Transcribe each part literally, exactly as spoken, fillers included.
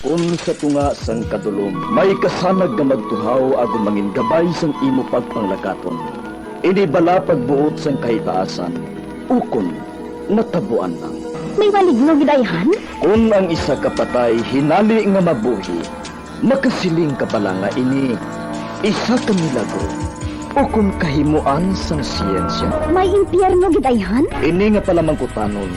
Kon sa tunga sang kadulom may kasanag nga magtuhaw agod mangin gabay sang imo pagpanglakaton, ini bala pagbuot sang kahitaasan, ukon natabuan lang. May maligno gid ayhan? Kon ang isa ka patay hinali nga mabuhi, makasiling ka bala nga ini isa ka milagro ukon kahimoan sang siyensya? May impyerno gid ayhan? Ini nga palamangkutanon,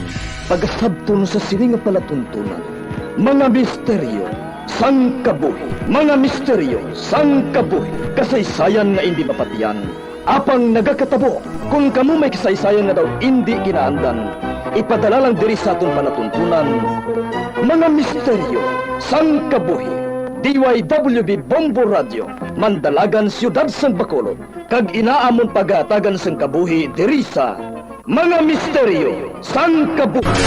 pagasabton sa sini nga palatuntunan. Mga misteryo sang kabuhi. Mga misteryo sang kabuhi. Kasaysayan nga indi mapatian, apang nagakatabo. Kon kamo may kasaysayan nga daw indi ginaandan, ipadala lang diri sa aton palatuntunan. Mga misteryo sang kabuhi. D Y W B Bombo Radio, Mandalagan, Siyudad sang Bacolod, kag ina amon pagahatagan sang kabuhi diri sa Mga Misteryo sang Kabuhi.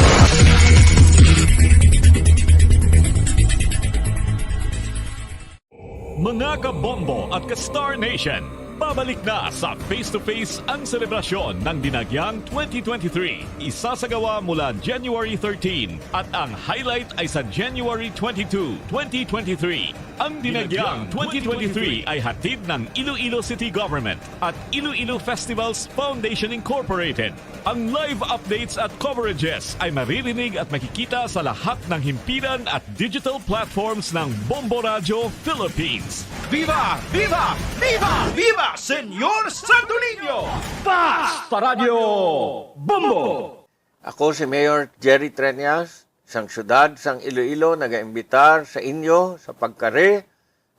Mga kabombo at ka-Star Nation, pabalik na sa Face to Face ang selebrasyon ng Dinagyang twenty twenty-three. Isasagawa mula January thirteen at ang highlight ay sa January twenty-two, twenty twenty-three. Ang Dinagyang twenty twenty-three ay hatid ng Iloilo City Government at Iloilo Festivals Foundation Incorporated. Ang live updates at coverages ay maririnig at makikita sa lahat ng himpilan at digital platforms ng Bombo Radio Philippines. Viva! Viva! Viva! Viva Señor Santo Niño! Paz pa Radyo Bombo! Ako si Mayor Jerry Treñas, sang siyudad sang Iloilo, nagaimbitar sa inyo sa pagkari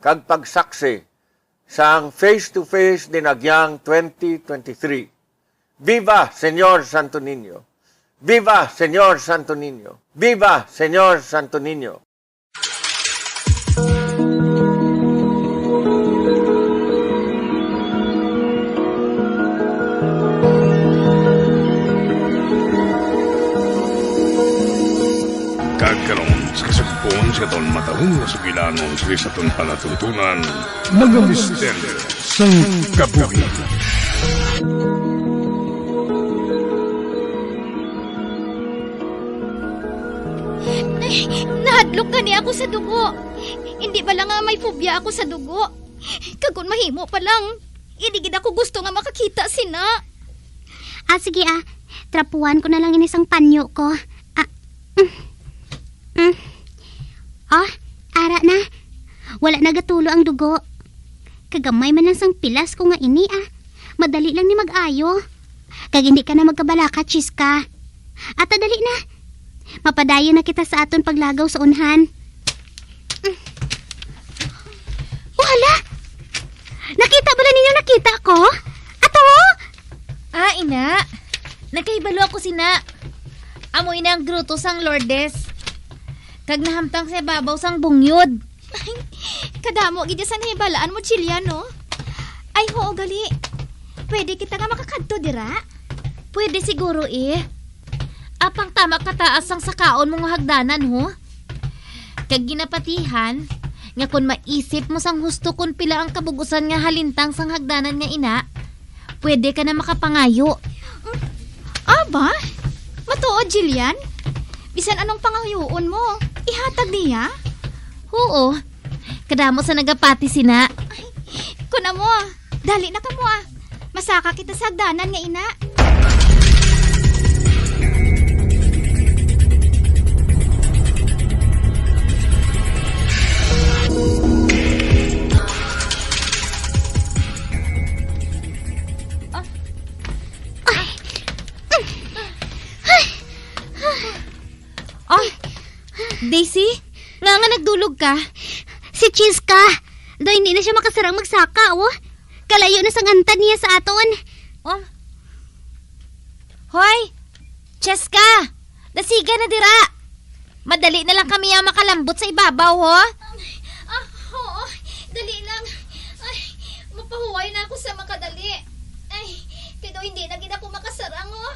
kag pagsaksi sang Face to Face Dinagyang twenty twenty-three. Viva Señor Santo Niño! Viva Señor Santo Niño! Viva Señor Santo Niño! Kag karon, sa kasugpon sa aton matahong nga sugilanon, sa aton palatuntunan, mga misteryo sang kabuhi. Ay, nahadlok gani ako sa dugo. Hindi bala nga may phobia ako sa dugo? Kag kon mahimo pa lang, hindi gid ako gusto nga makakita sina. Ah, sige ah. Trapuhan ko na lang ini sang panyo ko. Ah, mm, mm. Oh, ara na. Wala nagatulo ang dugo. Kagamay man lang sang pilas ko nga ini, ah. Madali lang ni mag-ayo. Kag hindi ka na magkabalaka, Chiska. Ata, dali na. Mapadayon na kita sa aton paglagaw sa unhan. Oh, hala! Nakita bala ninyo nakita ko? Ato? Ah, ina. Nagkahibalo ako sina. Amo ina ang gruto sang Lourdes. Kag nahamtang sa babaw sang bungyod. Kadamo gid sa nahibalaan mo, Jillian, no? Ay, hoo, gali. Pwede kita nga makakadto dira? Pwede siguro, eh. Apang tama kataas ang sakaon mo nga hagdanan, ho? Kag ginapatihan nga kon maisip mo sang husto kon pila ang kabug-usan nga halintang sang hagdanan nga ina, pwede ka na makapangayo. Aba, matuod, Jillian? Bisan anong pangayoon mo, ihatag niya? Huo, kadamo sa nagapati sina. Ay, kun amo, dali na kamo, ah. Masaka kita sa hagdanan nga ina. Ah. Ay. Ay. Oh, Daisy? Nga nga nagdulog ka? Si Chiska. Do, hindi na siya makasarang magsaka, oh. Kalayo na sang antad niya sa aton. Oh. Hoy! Chiska! Dasiga na dira! Madali na lang kami ang makalambot sa ibabaw, ho? Ah, oo. Dali lang. Ay, mapahuway na ako sa makadali. Ay, kay daw hindi na gid ako makasarang, oh.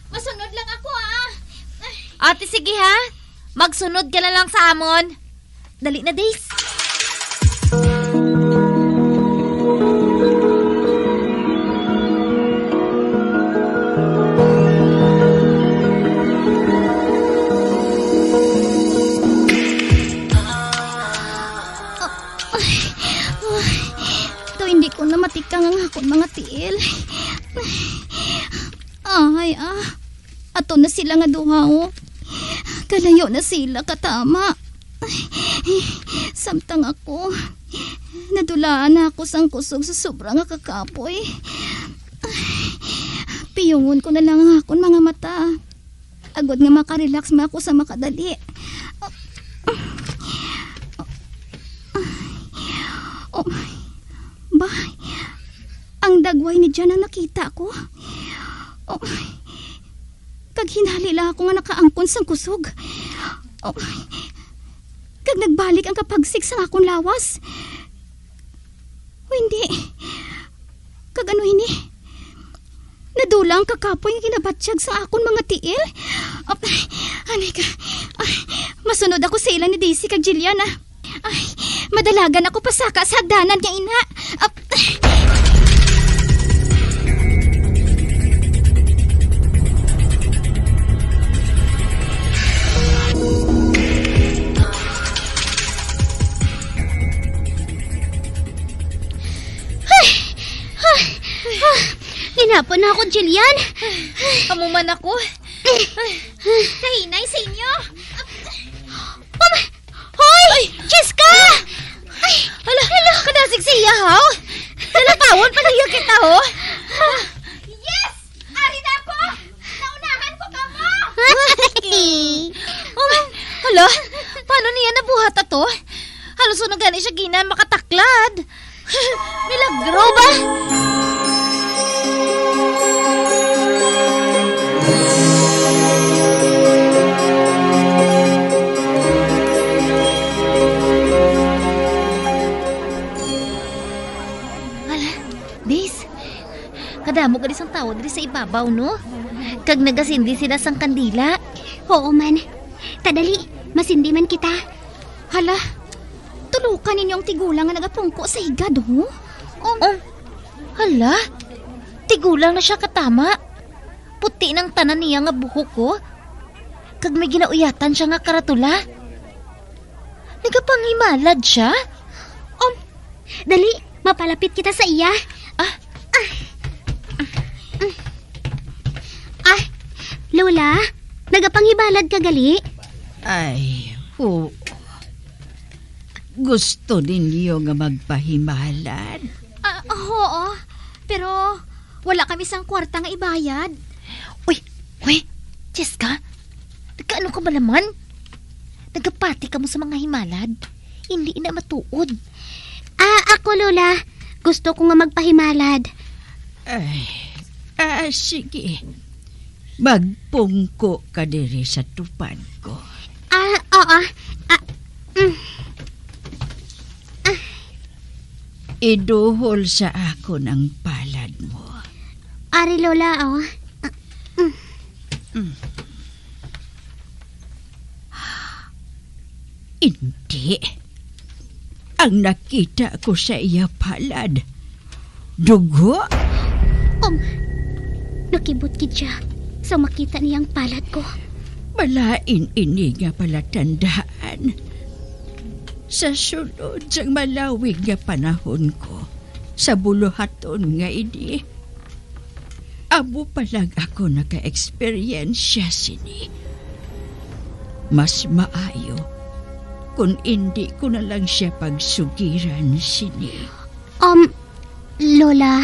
Masunod lang ako, ah. Ay. Ate, sige, ha? Magsunod ka na lang sa amon. Dali na, Days. mga tiil. Ay, ah. Ato na sila nga duha, oh. Kalayo na sila, katama. Samtang ako, nadulaan na ako sang kusog sa sobra nga kakapoy. Piyungon ko na lang ang akon mga mata. Agod nga makarelax man ako sa makadali. Oh, my. Ba, ang dagway ni Jan ang nakita ko. Oh, my. Kag hinali lang ako nga nakaangkon sang kusog. Oh, my. Kag nagbalik ang kapagsik sang akon lawas. Wendy, kag ano ini? Nadula ang kakapoy nga ginabatyag sa akon mga tiil. Ap-, anay ka. Ay, masunod ako sa ila ni Daisy kag Jillian, ah. Ay, madalagan ako pasaka sa hagdanan nga ina. Ap-, Ay! Ay! Ah! Hinapon na ako, Jillian. Amo man ako. Kahinay sa inyo. Oh, ma-, hoy! Jessica! Ay! Hala, hala, kadasig siya, haw? Nalapawon pa lang kita, ho? Yes! Ari na ako! Naunahan ko kamo! Oh, hala, paano niya nabuhat ato? Halos wala gani siya gina makataklad. Milagro ba? Hala, Des, kadamo gani sang tawo diri sa ibabaw, no? Kag nagasindi sila sang kandila. Oo man. Ta dali, masindi man kita. Hala, tulukan ninyo ang tigulang nga nagapungko sa higad, ho? Um, Oh, hala, tigulang na siya katama. Puti nang tanan niya nga buhok, oh. Kag may ginauyatan siya nga karatula. Nagapanghimalad siya? Um, dali, mapalapit kita sa iya. Ah. Ah, Lola, nagapanghimalad ka gali? Ay, oo. Gusto ninyo nga magpahimalad? Ah, oo. Pero wala kami sang kwarta nga ibayad. Uy, uy, Jessica, nagkaano ka ba naman? Nagapati ka mo sa mga himalad? Hindi na matuod. Ah, ako, Lola. Gusto ko nga magpahimalad. Ay, ah, sige. Magpungko ka diri sa tupad ko. Ah, oo. Ah, mm. Ah. Iduhol sa akon ang palad mo. Ari, Lola, oh. Ah, mm. Mm. Indi. Ang nakita ko sa iya palad, dugo. Um, nakibot gid siya sa makita niya ang palad ko. Balain ini nga palatandaan. Sa sulod sang malawig nga panahon ko, sa buluhaton nga ini, amo pa lang ako naka-eksperyensya sini. Mas maayo kon indi ko na lang sia pagsugiran sini. Um, Lola,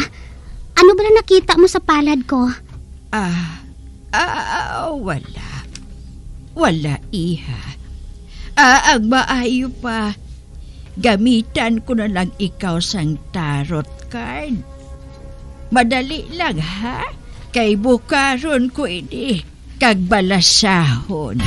ano bala nakita mo sa palad ko? Ah, ah, wala. Wala, iha. Ah, ang maayo pa, gamitan ko na lang ikaw sang tarot card. Madali lang, ha? Kay bukaron ko ini kag balasahon.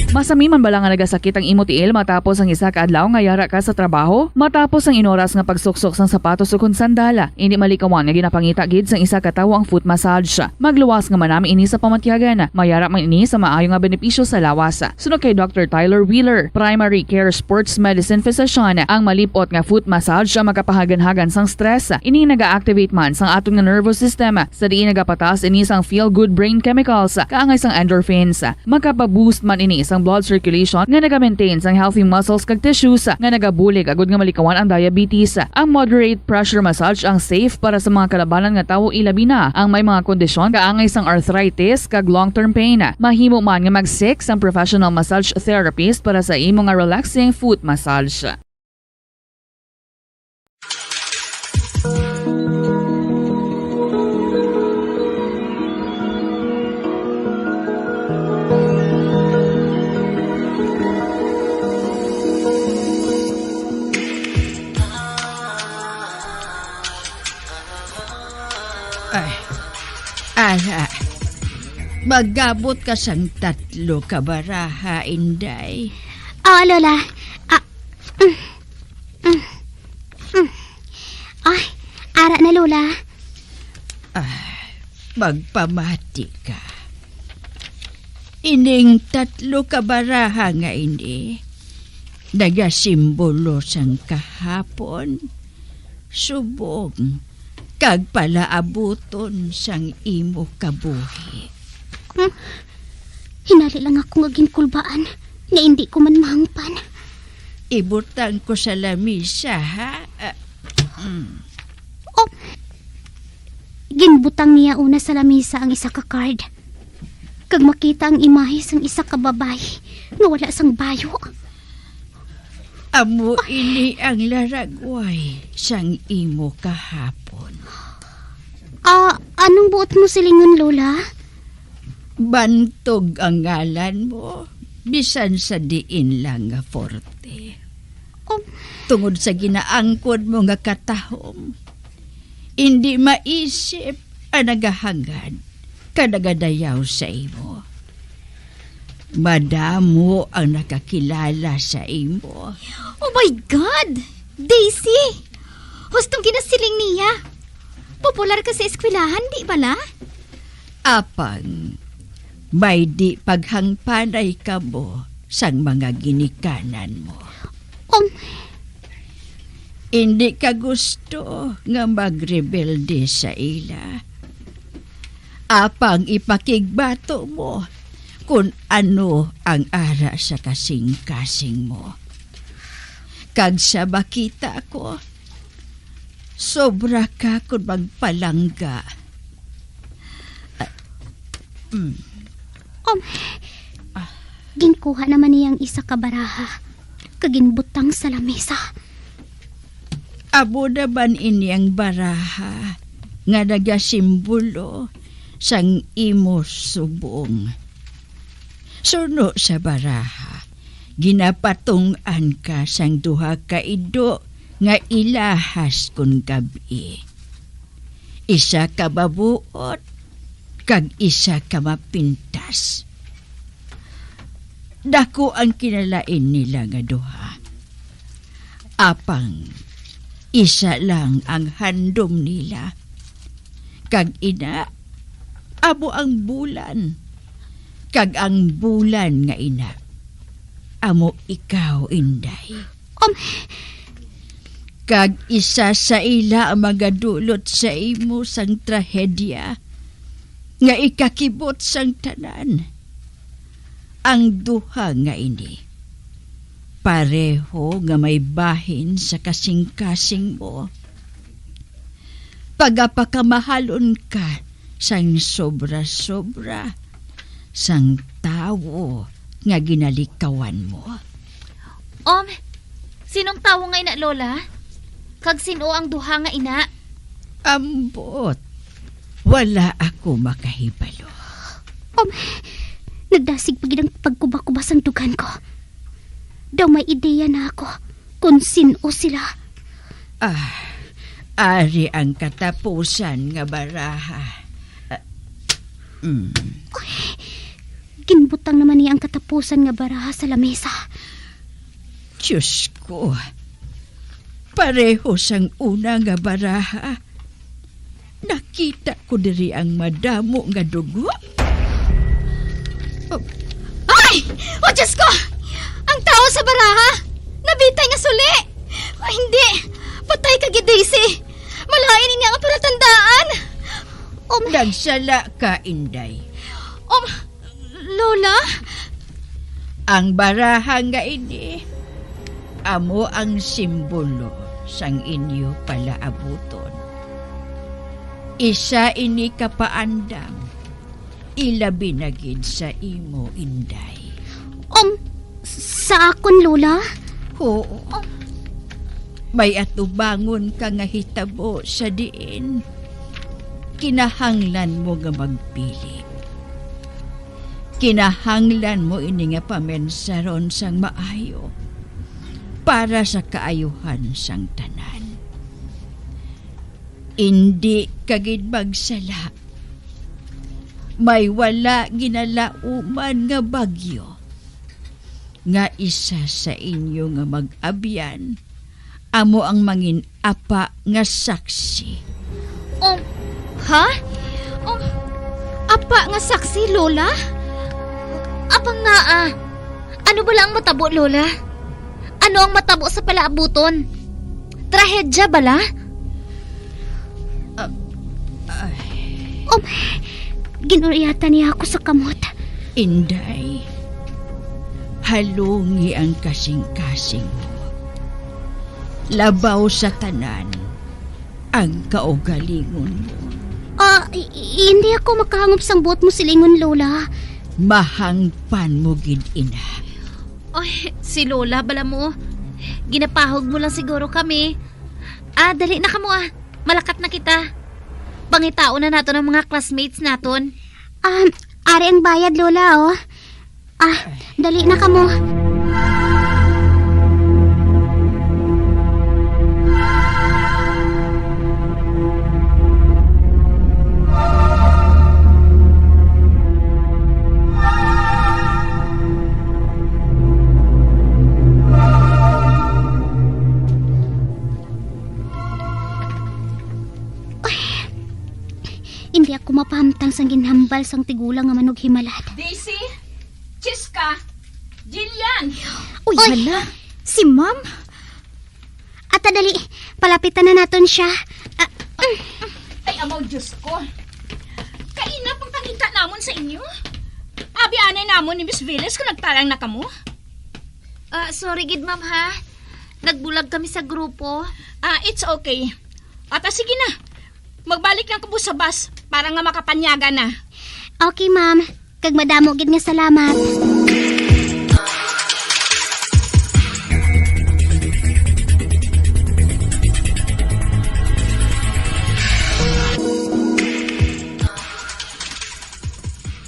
Masami man bala nga nagasakit ang imo tiil matapos ang isa ka adlaw nga yara ka sa trabaho? Matapos ang inoras nga pagsuksok sang sapatos ukon sandal, indi malikawan nga ginapangita gid sang isa ka tawo ang foot massage. Magluwas nga manami ini sa pamatyagan. Mayara man ini sa maayo nga benepisyo sa lawas. Suno kay Doctor Tyler Wheeler, primary care sports medicine physician, ang malip-ot nga foot massage ang makapahaganhagan sang stress. Ini naga-activate man sang aton nga nervous system, sa diin nagapataas ini sang feel-good brain chemicals, kaangay sang endorphins. Makapa-boost man ini sang blood circulation nga naga-maintain sang healthy muscles kag tissues nga nagabulig agud nga malikawan ang diabetes. Ang moderate pressure massage ang safe para sa mga kalabanan nga tawo, ilabi na ang may mga kondisyon kaangay sang arthritis kag long-term pain. Mahimo man nga mag-seek sang professional massage therapist para sa imo nga relaxing foot massage. Ay, ara, mag-abot ka sang tatlo ka baraha, Inday. Oo, Lola. Ah, mm, mm, mm. Ay, ara na, Lola. Ah, magpamati ka. Ining tatlo ka baraha nga ini nagasimbolo sang kahapon, subong, kag palaabuton sang imo kabuhi. Hmm? Hinali lang ako nga ginkulbaan nga indi ko man mahangpan. Ibutang ko sa lamisa, ha? Ah, mm. Oh, ginbutang niya una sa lamisa ang isa ka card, kag makita ang imahe sang isa ka babayi nga wala sang bayo. Amo ini ang laragway sang imo kahapon. Ah, anong buot mo silingon, Lola? Bantog ang ngalan mo, bisan sa diin lang nga forte. Oh. Tungod sa ginaangkon mo nga katahom, indi maisip ang nagahangad ka nagadayaw sa imo. Madamo ang nakakilala sa imo. Oh my God! Daisy! Hustong ginasiling niya. Popular ka sa eskwelahan, di bala? Apang, may di paghangpanay kamo sang mga ginikanan mo. Um, Indi ka gusto nga magrebelde sa ila. Apang ipakigbato mo kon ano ang ara sa kasing-kasing mo. Kag sa makita ko, sobra ka kon magpalangga. Ah, mm. Um, Ah. Ginkuha naman niya ang isa ka baraha kag ginbutang sa lamesa. Amo naman ini ang baraha nga nagasimbolo sang imo subong. Suno sa baraha, ginapatung-an ka sang duha ka ido nga ilahas kon gab-i. Isa ka mabuot kag isa ka mapintas. Daku ang kinalain nila nga duha. Apang isa lang ang handom nila. Kag ina, amo ang bulan. Kag ang bulan nga ina, amo ikaw, Inday. Um, Kag isa sa ila ang magadulot sa imo sang trahedya nga ikakibot sang tanan. Ang duha nga ini, pareho nga may bahin sa kasing-kasing mo. Pagapakamahalon ka sang sobra-sobra sang tawo nga ginalikawan mo. Um, sinong tawo nga ina, Lola? Kag sin-o ang duha nga ina? Ambot, wala ako makahibalo. Um, nagdasig pa gid ang pagkuba-kuba sang dughan ko. Daw may ideya na ako kon sin-o sila. Ah, ari ang katapusan nga baraha. Ah, mm. Uy, ginbutang naman niya ang katapusan nga baraha sa lamesa. Diyos ko, pareho sang una nga baraha. Nakita ko diri ang madamo nga dugo. Ay! O Diyos ko! Ang tawo sa baraha! Nabitay nga suli! O hindi! Patay ka gid, Daisy! Malain ini ang palatandaan! Um, Nagsala ka, Inday. Um, Lola? Ang baraha nga ini amo ang simbolo sang inyo palaabuton. Isa ini ka paandam, ilabi na gid sa imo, Inday. Um, sa akon, Lola? Oo. May atubangon ka nga hitabo sa diin kinahanglan mo nga magpili. Kinahanglan mo ini nga pamensaron sang maayo para sa kaayuhan sang tanan. Indi ka gid magsala. May wala ginalauman nga bagyo nga isa sa inyo nga mag-abyan amo ang mangin-apa nga saksi. Um, ha? Um, apa nga saksi, Lola? Apang ngaa? Ano bala ang matabo, Lola? Ano ang matabo sa palaabuton? Trahedya bala? Ah, ay. Um, gin-uryatan niya ako sa kamot. Inday, halungi ang kasing-kasing mo. Labaw sa tanan ang kaugalingon mo. Ah, i-, i-, hindi ako makahangop sang buot mo silingon, Lola. Mahangpan mo gid, ina. Oy, si Lola bala mo. Ginapahog mo lang siguro kami. Ah, dali na kamo, ah. Malakat na kita. Pangitaon na naton ang mga classmates naton. Um, ari ang bayad, Lola, oh. Ah, dali na kamo. Ay, hindi ako mapahamtang sang ginhambal sang tigulang nga manughimalad. Daisy, Chiska, Jillian! Uy, Oy! Hala, si Ma'am? Ata, dali, palapitan na naton siya. Ah, Ay, amaw, Diyos ko. Kaina pang pangita namon sa inyo. Abi anay namon ni Miss Velez kung nagtarang na kamo. Ah, sorry gid, ma'am, ha. Nagbulag kami sa grupo. Ah, it's okay. Ata, sige na. Magbalik lang kamo sa bus para nga makapanyaga na. Okay, ma'am. Kag madamo gid nga salamat.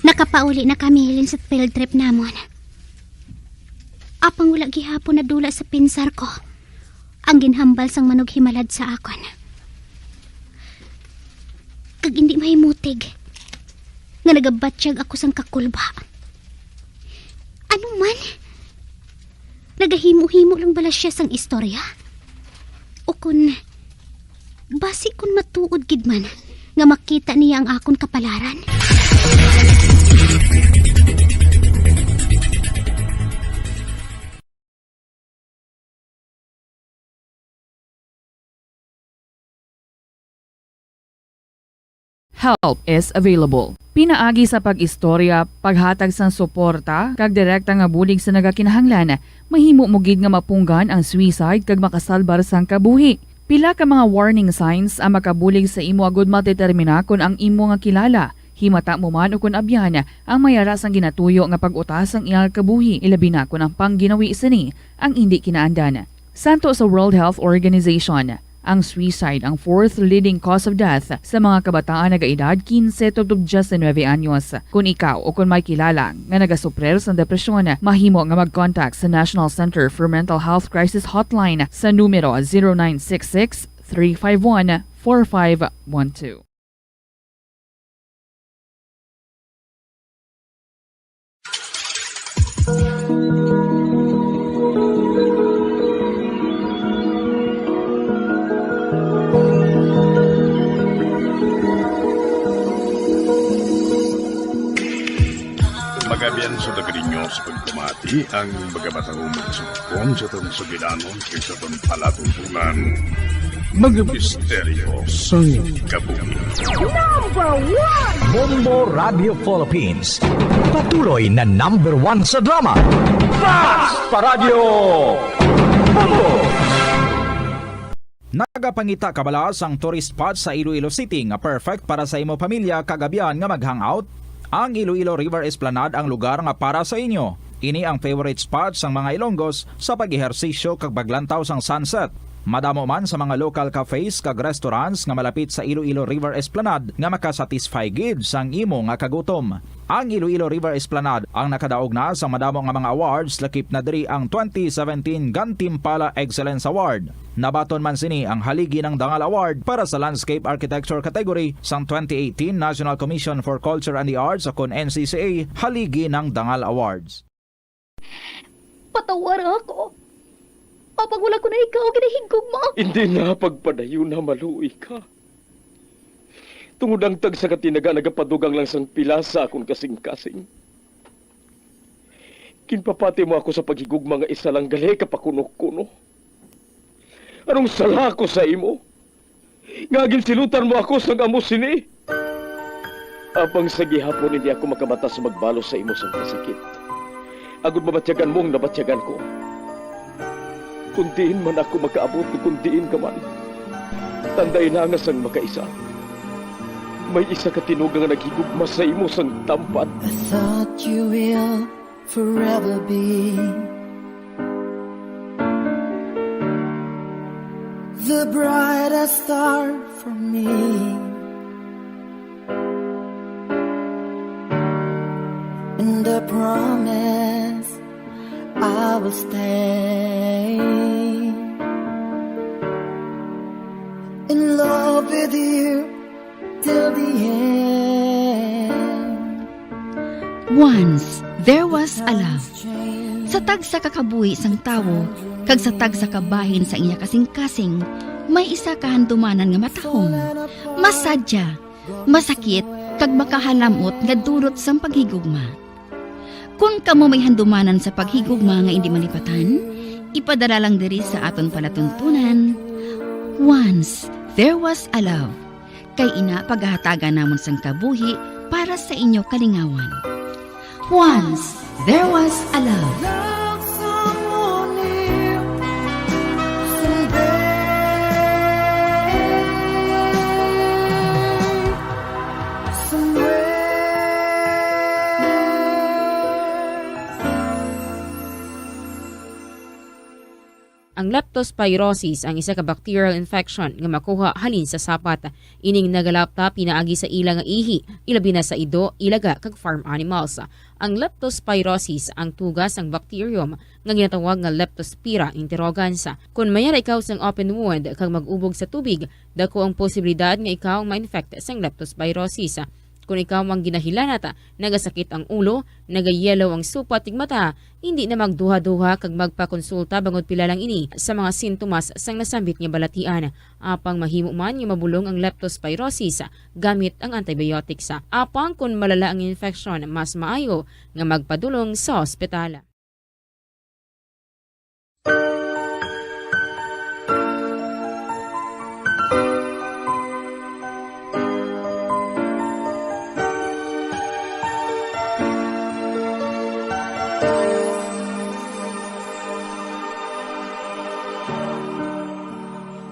Nakapauli na kami hilin sa field trip namon. Apang wala gihapon nadula sa pinsar ko ang ginhambal sang manughimalad sa akon. Kag indi mahimutig nga nagabatyag ako sang kakulba. Ano man? Nagahimo-himo lang bala sia sang istorya? O kon, basi kon matuod gid man nga makita niya ang akon kapalaran? Help is available. Pinaagi sa pag-istorya, paghatag sang suporta, kag direkta nga bulig sa nagakinahanglan, mahimo mo gid nga mapunggan ang suicide kag makasalbar sang kabuhi. Pila ka mga warning signs ang makabulig sa imo agud madetermina kon ang imo nga kilala, himata mo man ukon abyan, ang may ara sang ginatuyo nga pag-utas sang iyang kabuhi, ilabi na kon ang pangginawi sini ang indi kinaandan. Santo sa World Health Organization, ang suicide ang fourth leading cause of death sa mga kabataan nagaedad quince tubtob diecinuebe anyos. Kon ikaw o kon may kilala nga nagasuprir sang depresyon, mahimo nga mag-contact sa National Center for Mental Health Crisis Hotline sa numero zero nine six six, three five one, four five one two. Magabian sa taga ninyo sa pagpamati ang mga matahumong sugpon sa aton sugilanon kag sa aton palatuntunan. Mga misteryo sang kabuhi. Number one! Bombo Radio Philippines. Patuloy na number one sa drama. Basta Radyo Bombo! Nagapangita ka bala sang tourist spot sa Iloilo City nga perfect para sa imo pamilya kag abyan nga mag-hangout? Ang Iloilo River Esplanade ang lugar nga para sa inyo. Ini ang favorite spot sang mga Ilonggos sa pag-ehersisyo kag paglantaw sang sunset. Madamo man sa mga local cafes kag restaurants nga malapit sa Iloilo River Esplanade nga makasatisfy gid sang imo nga kagutom. Ang Iloilo River Esplanade ang nakadaog na sa madamo nga mga awards, lakip na diri ang twenty seventeen Gantimpala Excellence Award. Nabaton man sini ang Haligi ng Dangal Award para sa Landscape Architecture category sang twenty eighteen National Commission for Culture and the Arts, o kon N C C A, Haligi ng Dangal Awards. Patawara ako. Apang wala ko na ikaw ginahigugma. Hindi na pagpadayon na maluoy ka. Tungod ang tagsa ka tinaga nagapadugang lang sang pila sa akon kasing-kasing. Ginpapati mo ako sa paghigugma nga isa lang gali ka pakuno-kuno. Anong sala ko sa imo? Nga ginsilutan mo ako sang amo sini? Apang sa gihapon hindi ako makabata sa magbalos sa imo sang kasakit. Agod mabatyagan mo ang nabatyagan ko. Kung diin man ako makaabot o kung diin ka man, tandai na nga sang makaisa, may isa ka tinuga nga naghigugma sa imo sang tampad. I thought you will forever be the brightest star for me. And I promise I will stay in love with you till the end. Once there was a love. Sa tagsa ka kabuhi sang tawo kag sa tagsa ka bahin sang iya kasing-kasing, may isa ka handumanan nga matahom, masadya, masakit, kag makahalamot nga dulot sang paghigugma. Kon kamo may handumanan sa paghigugma nga indi malipatan, ipadala lang diri sa aton palatuntunan. Once there was a love. Kay ina pagahatagan namon sang kabuhi para sa inyo kalingawan. Once there was a love. Love someone new someday, somewhere. Ang leptospirosis ang isa ka bacterial infection nga makuha halin sa sapat. Ining nagalapta pinaagi sa ila nga ihi, ilabi na sa ido, ilaga, kag farm animals. Ang leptospirosis ang tuga sang bacterium nga ginatawag nga Leptospira interrogans. Kon mayara ikaw sang open wound kag mag-ubog sa tubig, dako ang posibilidad nga ikaw ma-infect sang leptospirosis. Kon ikaw ang ginahilanat, nagasakit ang ulo, nagayellow ang supat ug mata, hindi na magduha-duha kag magpakonsulta bangod pila lang ini sa mga sintomas sang nasambit nga balatian. Apang mahimo man nga mabulong ang leptospirosis gamit ang antibiotics. Apang kon malala ang infeksyon, mas maayo nga magpadulong sa ospital.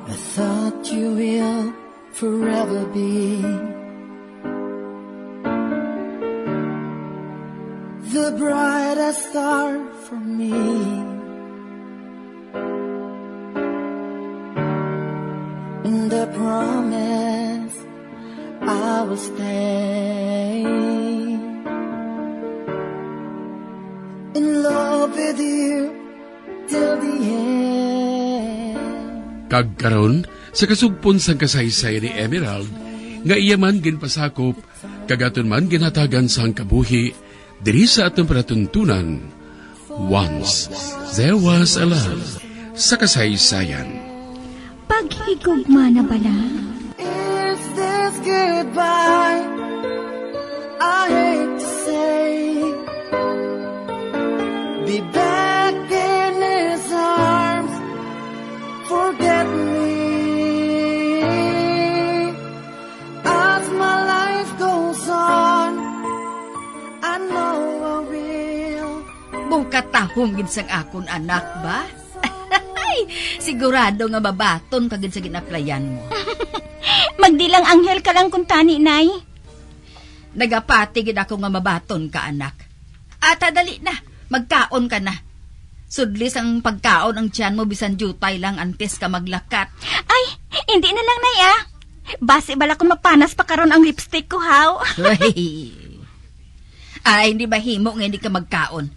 I thought you will forever be the brightest star for me. And I promise I will stay in love with you till the end. Kag karon, sa kasugpon sang kasaysayan ni Emerald, nga iya man ginpasakop, kag aton man ginhatagan sang kabuhi, diri sa aton palatuntunan, Once There Was a Love, sa kasaysayan. Paghigugma na bala? Is this goodbye? I hate to say. Be back in his arms. Forget me. Bukatahong gid sang akon anak ba? Sigurado nga mabaton ka gid sa ginaplayan mo. Magdilang anghel ka lang kuntani, Nay. Nagapati gid ako nga mabaton ka, anak. Ata, dali na, magkaon ka na. Sudli sang pagkaon ang tiyan mo bisan diutay lang antes ka maglakat. Ay, hindi na lang, Nay, ah. Basi bala kung mapanas pa karon ang lipstick ko, haw. Ay, hindi ba himo nga hindi ka magkaon?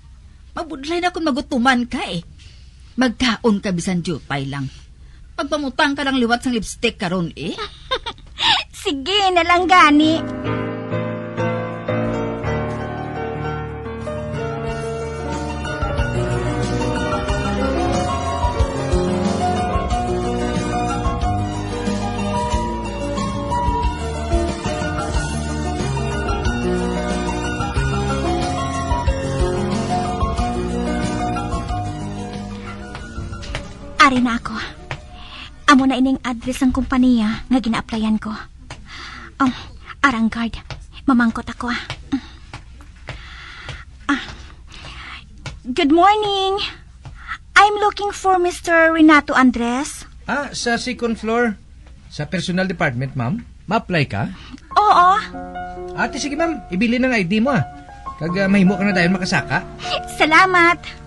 Mabudlay na kung magutuman ka, eh. Magkaon ka bisan diutay lang. Magpamutang ka lang liwat sang lipstick karon, eh. Sige na lang gani. Ari na ako. Amo na ining address sang kompanya nga gina-applyan ko. Um, arang guard, mamangkot ako, ah. Ah, good morning. I'm looking for Mister Renato Andres. Ah, sa second floor. Sa personal department, ma'am? Ma-apply ka? Oo. Ate, sige, ma'am. Ibilin ang I D mo, ah. Kag, ah, mahimo ka na dayon makasaka. Salamat.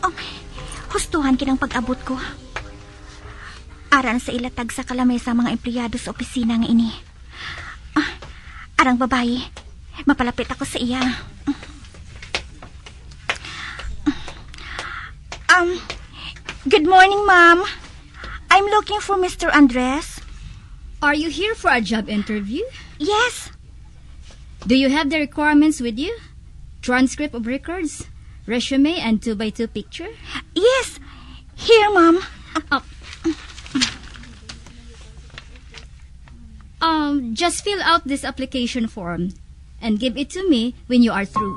Um, hustuhan kinang pag-abot ko. Aran sa ila tagsa ka lamesa ang mga empleyado sa opisina nga ini. Ah, arang babayi, mapalapit ako sa iya. Um, good morning, ma'am. I'm looking for Mister Andres. Are you here for a job interview? Yes. Do you have the requirements with you? Transcript of records, resume, and two by two picture? Yes. Here, ma'am. Oh. Um, just fill out this application form and give it to me when you are through.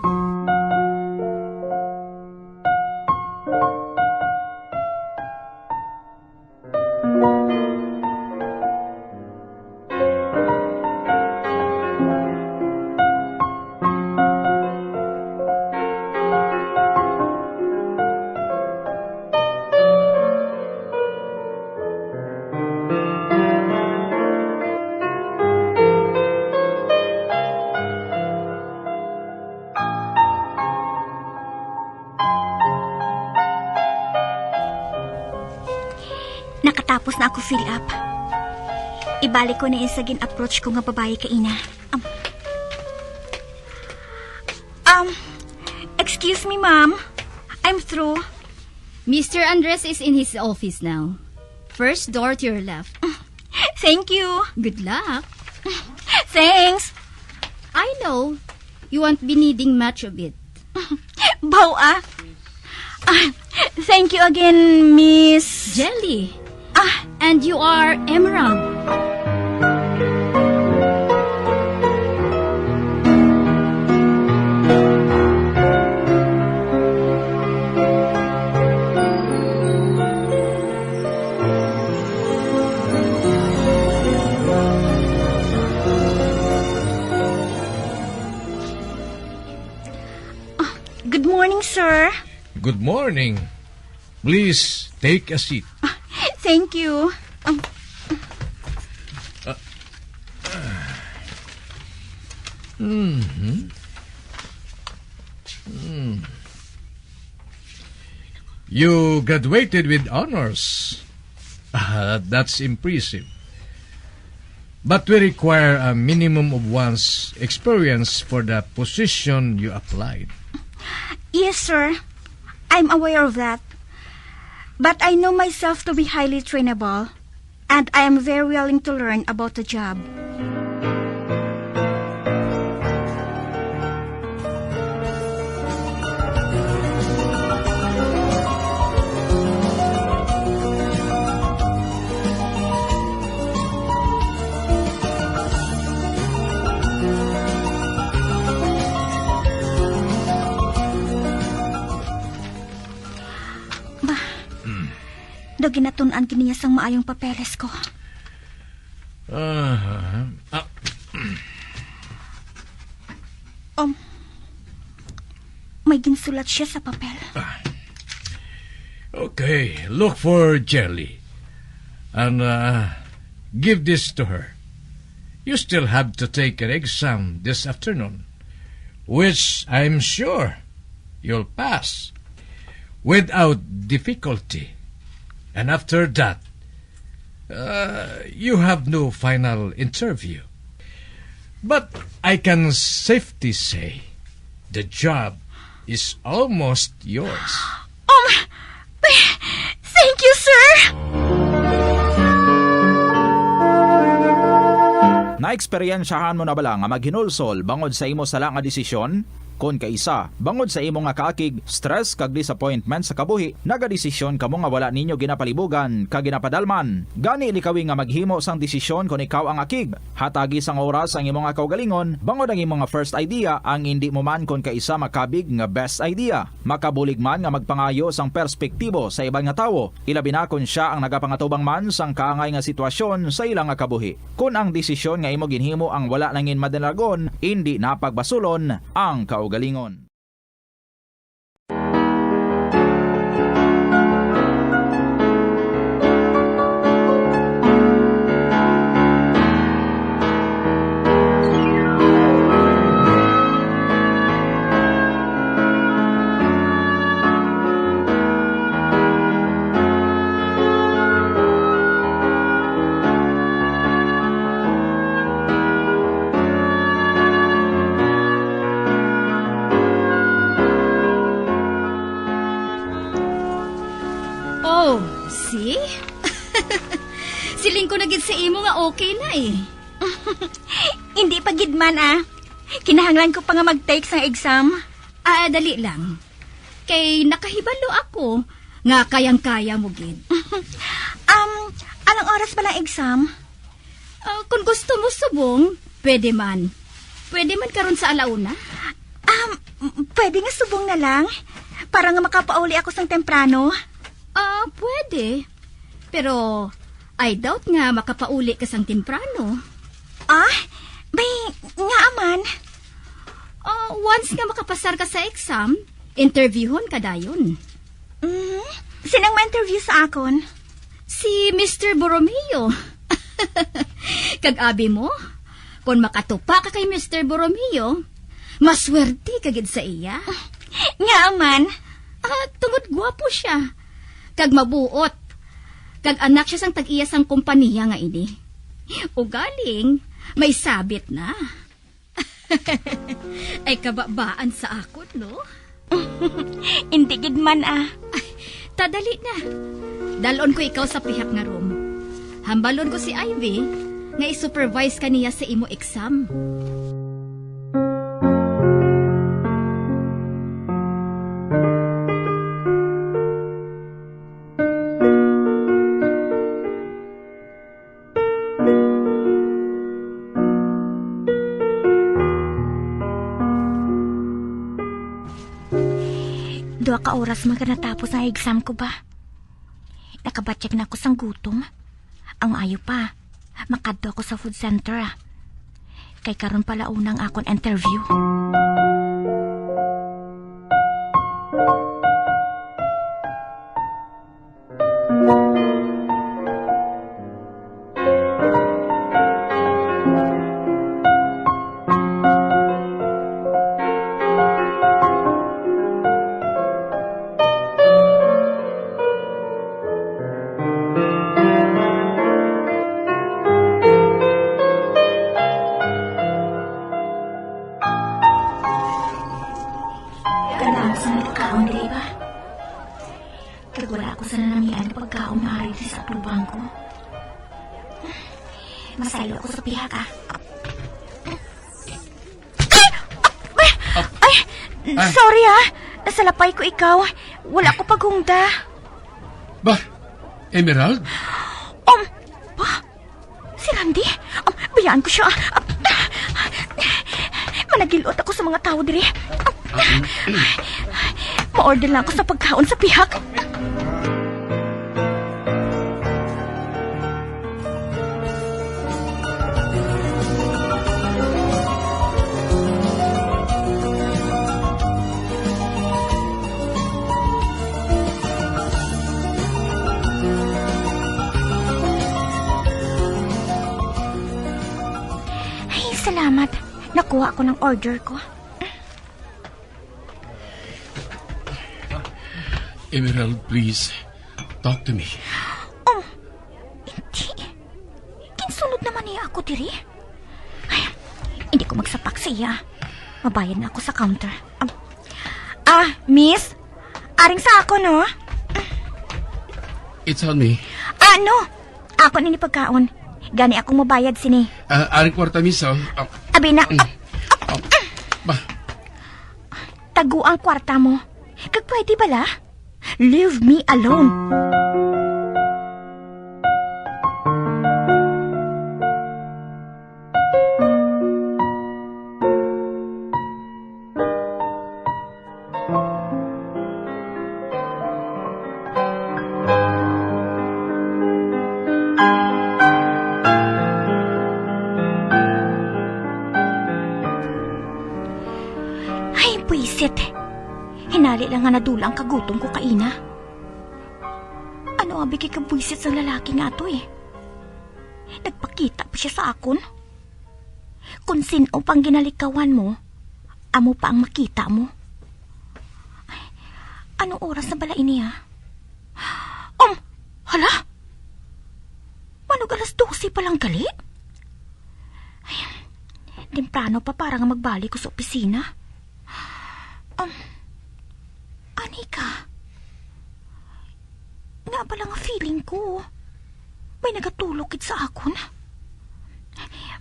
Nakatapos na ako fill up. Ibalik ko na sa gin-approach ko nga babayi kaina. Um, um, excuse me, ma'am. I'm through. Mister Andres is in his office now. First door to your left. Thank you. Good luck. Thanks. I know you won't be needing much of it. Baw, ah. Ah, thank you again, Miss Jelly. Ah. And you are Emerald. Ah, good morning, sir. Good morning. Please take a seat. Ah, thank you. Um, mhm. Hmm. You graduated with honors. Ah, that's impressive. But we require a minimum of one's experience for the position you applied. Yes, sir. I'm aware of that. But I know myself to be highly trainable. And I am very willing to learn about the job. Ba, daw ginatun-an gid niya sang maayong papeles ko. Ah, ah, Um, may ginsulat siya sa papel. Ah. Okay, look for Jelly. And, uh, give this to her. You still have to take an exam this afternoon, which I'm sure you'll pass without difficulty. And after that, uh, you have no final interview. But I can safely say the job is almost yours. Um, thank you, sir! Naeksperyensyahan mo na bala nga maghinulsol bangod sa imo sala nga desisyon? Kon kaisa, bangod sa imo nga kaakig, stress, kag disappointment sa kabuhi, nagadesisyon kamo nga wala ninyo ginapalibugan kag ginapadalman. Gani, likawi nga maghimo sang desisyon kon ikaw ang akig. Hatagi sang oras ang imo nga kaugalingon, bangod ang imo nga first idea ang indi mo man kon kaisa makabig nga best idea. Makabulig man nga magpangayo sang perspektibo sa iban nga tawo, ilabi na kon sia ang nagapangatubang man sang kaangay nga sitwasyon sa ila nga kabuhi. Kon ang desisyon nga imo ginhimo ang wala nangin madinagon, indi na pagbasulon ang kaugalingon. Oh, see? Siling ko na gid sa imo nga okay na eh. Hindi pa gid man, ah. Kinahanglan ko pa nga mag-take sang exam. Ah, dali lang. Kay nakahibalo ako nga kayang-kaya mo gid. Um, anong oras ba lang exam? Ah, kung gusto mo subong, pwede man. Pwede man karon sa alauna. Um, pwede nga subong na lang? Para nga makapauli ako sang temprano? Ah, pwede. Pero, I doubt nga makapauli ka sang temprano. Ah? Bay, ngaa man? Ah, once nga makapasar ka sa exam, interviewhon ka dayon. Mhm. Sinang ma-interview sa akon? Si Mister Borromeo. Kag abi mo, kon makatupa ka kay Mister Borromeo, maswerte ka gid sa iya. Ngaa man? Ah, tungod gwapo siya. Kag mabuot. Kag anak siya sang tag-iya sang kompaniya nga ini. Ugaling, may sabit na. Ay kababaan sa akon, no? Indi gid man, ah. Ay, ta dali na. Dalon ko ikaw sa pihak nga room. Hambalon ko si Ivy nga i-supervise ka niya sa imo exam. Duha ka oras man ka natapos ang exam ko ba? Nakabatyag na ako sang gutom. Ang maayo pa, makadto ako sa food center, ah. Kay karon pa la una ang akon interview. Masaylo ako sa pihak, ah. Ay! Ay! Ah. Sorry, ah. Nasalapay ko ikaw. Wala ko paghungda. Ba? Emerald? Um, ba? Si Randy? Um, bayaan ko siya. Um, managilot ako sa mga tao diri. Um, ma-order lang ako sa pagkaon sa pihak. Ay, salamat. Nakuha ko ng order ko. Emerald, please. Talk to me. Um, hindi. Ginsunod naman niya ako diri. Ay, hindi ko magsapak sa iya. Mabayad na ako sa counter. Um, ah, miss? Aring sa ako, no? It's on me. Ah, no. Ako nini pagkaon. Gani akong mabayad sini. Ah, aring kwarta, miss, oh. Ah, Abi na. Mm. Ah, ba? Tago ang kwarta mo. Kag pwede bala? Leave me alone. Ay, buisit. Hinali lang nga nadula ang kagutom ko kaina. Ano abi kay kabwisit sang lalaki nga ato, eh? Nagpakita pa siya sa akon. Kon sin-o pang ginalikawan mo, amo pa ang makita mo. Ay, anong oras na bala ini, ah? Um, hala? Manog alas dose pa lang gali? Ay, temprano pa para nga magbalik ko sa opisina. Um, ani ka? Nga bala nga feeling ko, may nagatulok gid sa akon.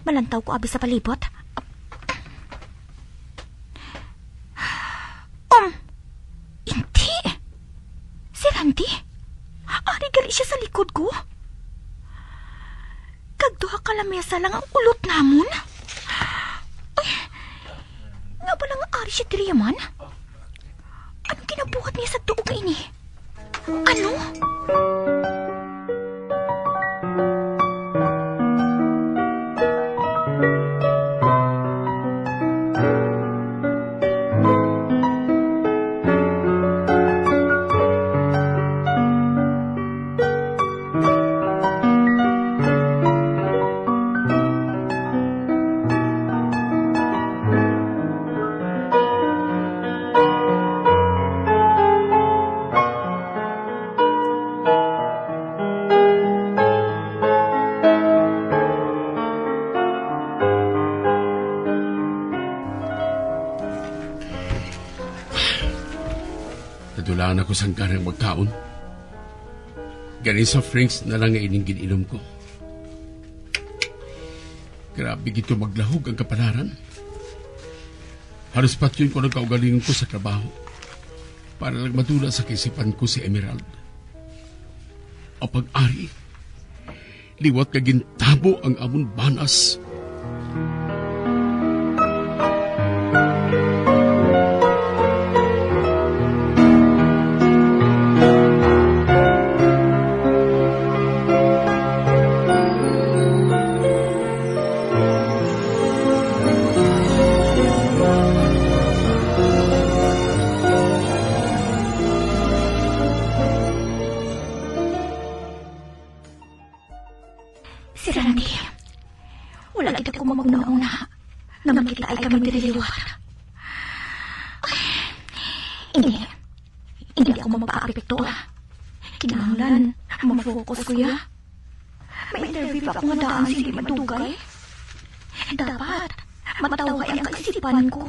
Malantaw ko abi sa palibot. Um, hindi. Si Randy. Ari gali siya sa likod ko. Kag duha ka lamesa lang ang ulot namon. Ay, nga bala nga ari siya diri man? Anong ginabuhat niya sa tuo kaini? Ano? Nadulaan ako sang ganang magkaon. Gani soft drinks na lang nga ining gin-inom ko. Grabe gid to maglahog ang kapalaran. Halos patyon ko nagkaugalingon ko sa trabaho para lang madula sa kaisipan ko si Emerald. Ang pag-ari, liwat nga gintabo ang amon banas. Si Randy, wala gid ako maghunahuna nga makita ay kami diri liwat. Ay, hindi. Hindi ako magpaapekto. Kinahanglan mag-focus ko, ya. May interview pa ako nga daan, hindi madugay. Dapat matawhay ang kaisipan ko.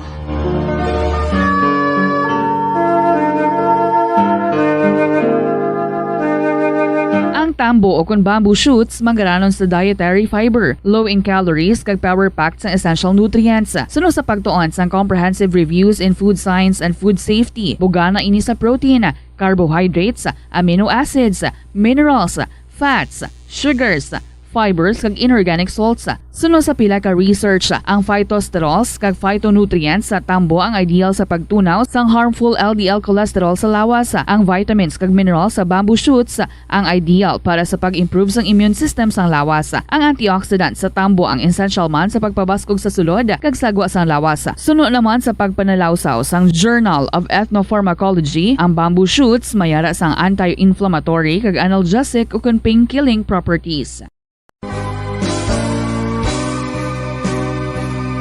Ang Tambo o kon bamboo shoots manggaranon sa dietary fiber, low in calories, kag power-packed sang essential nutrients. Suno sa pagtuon sang Comprehensive Reviews in Food Science and Food Safety, bugana ini sa protein, carbohydrates, amino acids, minerals, fats, sugars, fibers, kag inorganic salts. Suno sa pila ka research, ang phytosterols kag phytonutrients sa tambo ang ideal sa pagtunaw sang harmful L D L cholesterol sa lawas. Ang vitamins kag minerals sa bamboo shoots ang ideal para sa pag-improve sang immune system sang lawas. Ang antioxidant sa tambo ang essential man sa pagpabaskog sa sulod kag sagwa sang lawas. Suno naman sa pagpanalawsaw sang Journal of Ethnopharmacology, ang bamboo shoots may ara sang anti-inflammatory kag analgesic ukon pain-killing properties.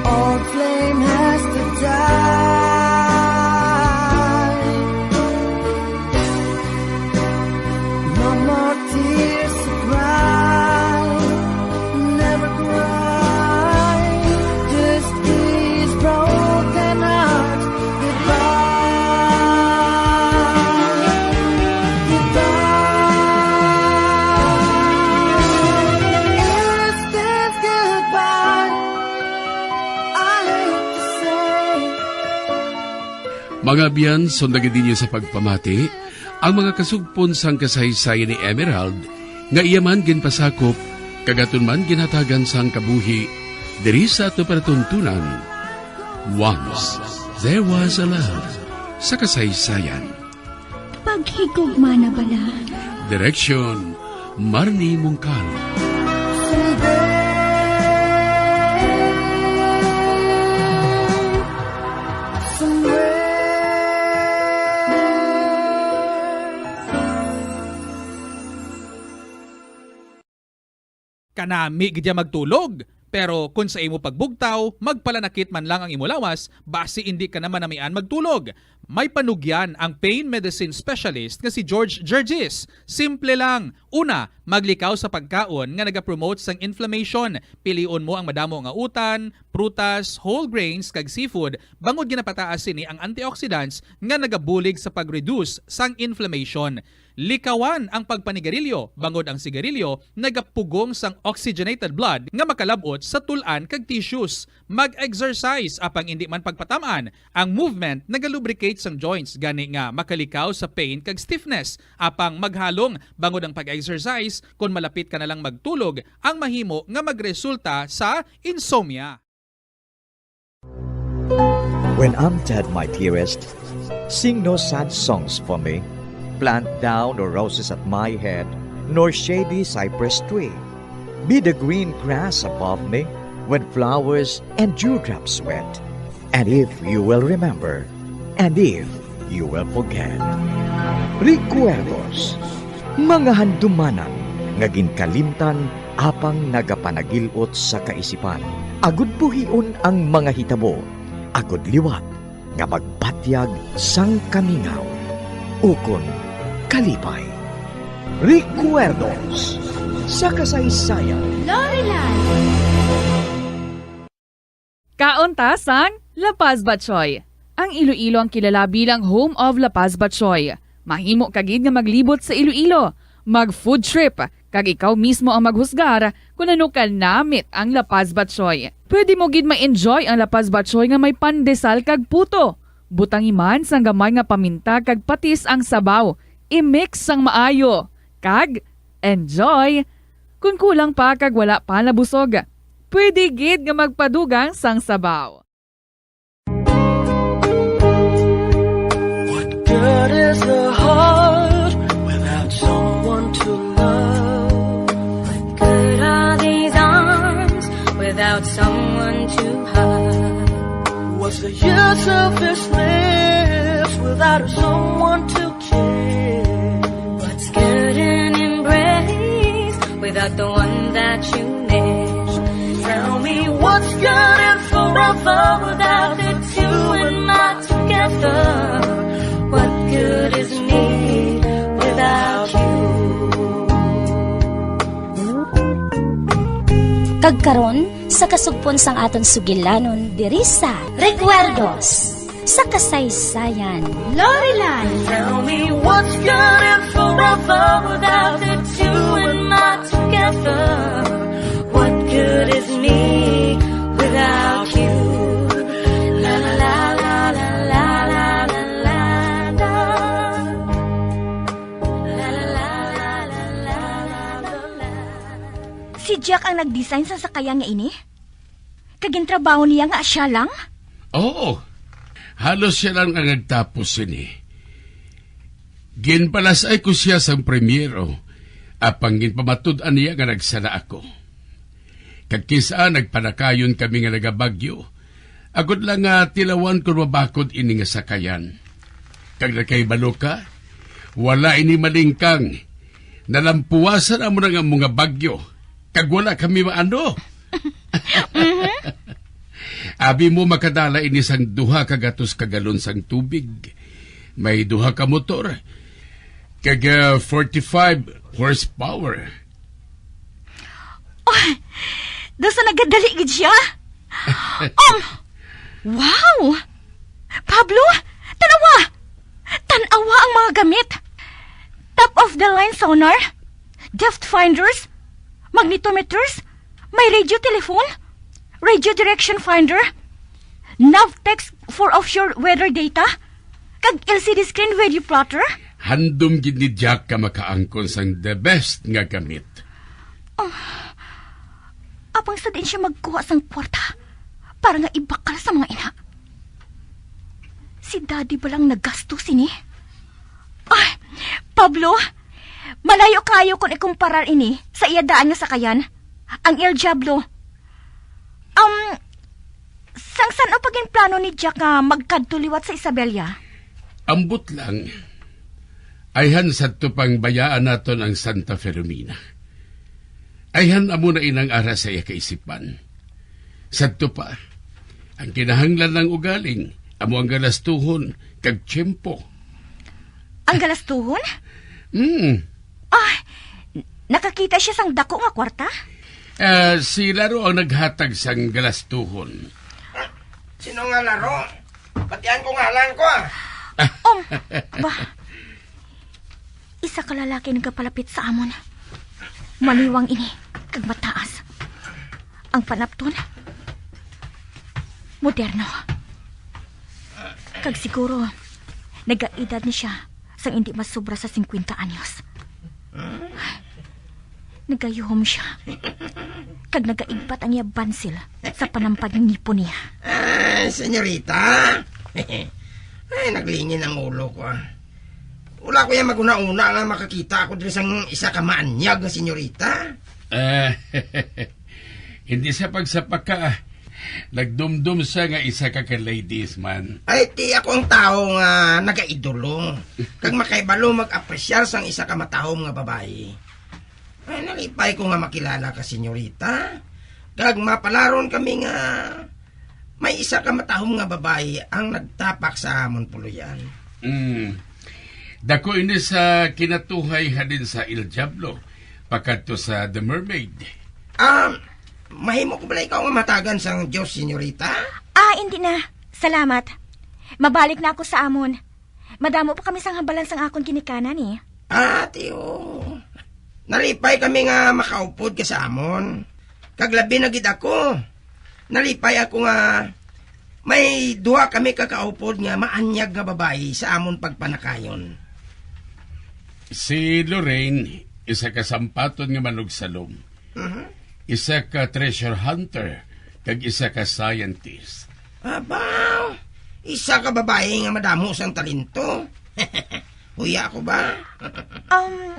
Old flame has to die. No more tears to cry. Never cry. Just these broken hearts. Goodbye. Goodbye. This is goodbye. I hate to say. Mga abyan, sundagi ninyo sa pagpamati ang mga kasugpon sang kasaysayan ni Emerald nga iya man ginpasakop kag aton man ginhatagan sang kabuhi diri sa aton palatuntunan. Once There Was a Love sa kasaysayan. Paghigugma na bala. Direksyon, Marnie Mungkal. Kanami gid ya magtulog, pero kon sa imo pagbugtaw, magpalanakit man lang ang imo lawas, basi indi ka na manamian magtulog. May panugyan ang pain medicine specialist nga si George Gergis. Simple lang. Una, maglikaw sa pagkaon nga nagapromote sang inflammation. Pilion mo ang madamo nga utan, prutas, whole grains, kag seafood, bangod ginapataas sini ang antioxidants nga nagabulig sa pag-reduce sang inflammation. Likawan ang pagpanigarilyo, bangod ang sigarilyo nagapugong sang oxygenated blood nga makalab-ot sa tul-an kag tissues. Mag-exercise, apang indi man pagpatam-an. Ang movement nagalubricate sang joints, gani nga makalikaw sa pain kag stiffness. Apang maghalong, bangod ang pag-exercise, kon malapit ka na lang magtulog, ang mahimo nga magresulta sa insomnia. When I'm dead, my dearest, sing no sad songs for me. Plant thou no roses at my head, nor shady cypress tree. Be the green grass above me when flowers and dewdrops wet. And if you will remember, and if you will forget. Recuerdos, mga handumanan nga ginkalimtan apang nagapanagil-ot sa kaisipan, agud buhion ang mga hitabo, agud liwat nga magbatyag sang kamingaw ukon kalipay. Recuerdos sa kasaysayan. Lorelan. Kaon ta sang La Paz Batchoy. Ang Iloilo ang kilala bilang home of La Paz Batchoy. Mahimo ka gid nga maglibot sa Iloilo, mag-food trip, kag ikaw mismo ang maghusgar kon ano kanamit ang La Paz Batchoy. Pwede mo gid ma-enjoy ang La Paz Batchoy nga may pandesal kag puto. Butangi man sang gamay nga paminta kag patis ang sabaw. I-mix sang maayo. Kag enjoy! Kon kulang pa kag wala pa nabusog, pwede gid nga magpadugang sang sabaw. What good is a heart without someone to love? What good are these arms without someone to hug? What's the use of this lips without someone to kiss? What's good an embrace without the one that you miss? Tell me what's good and forever without the two and not together. What good is me without you? Kag karon, sa kasugpon sang aton sugilanon diri sa Recuerdos sa Kasaysayan. Lorelan. Tell me what's good and forever without the two and What good is me without you? La, la, la, la, la, la, la, la, la, la. La, la, la, la, la, la, la, la, la. Si Jack ang nag-design sa sakayan nga ini? Kag gintrabaho niya nga siya lang? Oo. Halos siya lang ang nagtapos sini. Ginpalas-ay ko siya sang primero, apang ginpamatud-an niya nga nagsala ako. Kag kis-a nagpanakayon kami nga nagabagyo, agod lang nga tilawan kon mabakod ini nga sakayan. Kag nakahibalo ka, wala ini malingkang. Nalampuwasan amo na nga mga bagyo, kag wala kami maano. Mhm. Abi mo makadala ini sang duha ka gatos ka galon sang tubig. May duha ka motor, kag, ah, forty-five horsepower. Oh, daw sa nagadali gid siya. Um, wow! Pablo, tanawa! Tanawa ang mga gamit. Top of the line sonar, depth finders, magnetometers, may radio telephone, radio direction finder, nav text for offshore weather data, kag L C D screen radio plotter. Handom gid ni Jack ka makaangkon sang the best nga gamit. Ah, apang sa diin siya magkuha sang kwarta para nga ibakal sa mga ina? Si Daddy ba lang nagasto sini? Ay, Pablo, malayo kayo kung ikumparar ini sa iya daan nga sakayan, ang El Diablo. Um, sang san-o pa ginplano ni Jack nga magkadto liwat sa Isabela? Ambot lang, ayhan sadto pang bayaan naton ang Santa Filomena. Ayhan amo na inang ara sa iya kaisipan. Sadto pa, ang kinahanglan lang ugaling amo ang galastuhon kag tiyempo. Ang galastuhon? Hmm. Ah, nakakita siya sang dako nga kwarta? Ah, si Laro ang naghatag sang galastuhon. Sino nga Laro? Batian ko nga lang ko, ah. Um, ba? Isa ka lalaki nagapalapit sa amon. Maliwang ini, kag mataas. Ang panapton, moderno. Kag siguro, nagaedad ni siya sang indi masobra sa singkwenta anyos. Nagayuhom siya, kag nagaigpat ang iya bansil sa panampag nga ngipon niya. Ah, senyorita. Ay, naglingin ang ulo ko, ah. Wala ko yan maghuna-huna nga makakita ako diri sang isa ka maanyag nga senyorita. Ah, hindi sa pagsapaka, ah. Nagdumdom siya nga isa ka ka ladies man. Ay, ti ako ang tawo nga nagaidolo, kag makahibalo mag-apresyar sang isa ka matahom nga babayi. Ay, nalipay ko nga makilala ka, senyorita. Kag mapalaron kami nga may isa ka matahom nga babayi ang nagtapak sa amon puloy-an. Mm. Dako ini sa kinatuhay halin sa El Diablo pakadto sa The Mermaid. Ah, mahimo ko bala ikaw nga matagan sang Diyos, senyorita? Ah, hindi na. Salamat. Mabalik na ako sa amon. Madamo pa kami sang hambalan sang akon ginikanan, eh. Ah, tiyo. Nalipay kami nga makaupod ka sa amon. Kag labi na gid ako. Nalipay ako nga may duha kami ka kaupod nga maanyag nga babayi sa amon pagpanakayon. Si Lorraine, isa ka sampaton nga manugsalom. Mhm. Isa ka treasure hunter, kag isa ka scientist. Aba, isa ka babayi nga madamo sang talento. Huya ako ba? Um,